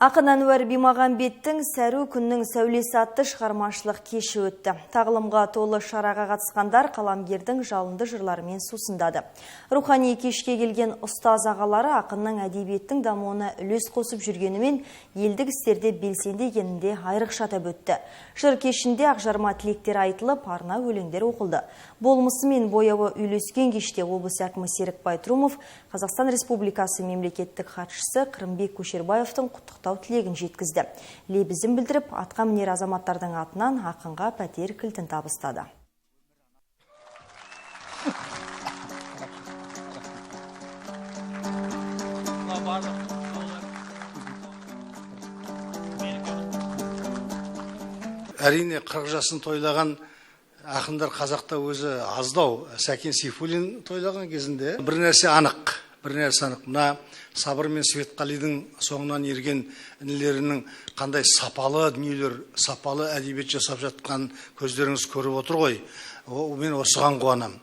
Ақын Әнуар Бимағамбеттің «Сәру күннің сәулесі» атты шығармашылық кеші өтті. Тағылымға толы шараға қатысқандар қаламгердің жалынды жырларымен сусындады. Рухани кешке келген ұстаз ағалары ақынның әдебиеттің дамуына үлес қосып жүргенімен елдік істерде белсенді екенін де айрықша атап өтті. Жыр кешінде ақжарма тілектер айтылып, арнау өлеңдер оқылды. Болмысы мен бояуы үйлескен кеште облыс әкімі Серікбай Трумов, Қазақстан Республикасы мемлекеттік хатшысы Қырымбек Көшербаевтың құттықтау тілегін жеткізді. Лебізін білдіріп, атқа мінер азаматтардың атынан ақынға пәтер кілтін табыстады. Әрине, 40 жасын тойлаған ақындар қазақта өзі аздау. Сәкен Сейфуллин тойлаған кезінде бір нәрсе анық, бір нәрсе анық. Мына Сабыр мен Светқалидың соңынан ерген інілерінің қандай сапалы дүниелер, сапалы әдебиет жасап жатқан көздеріңіз көріп отыр ғой. Мен осыған қуанам.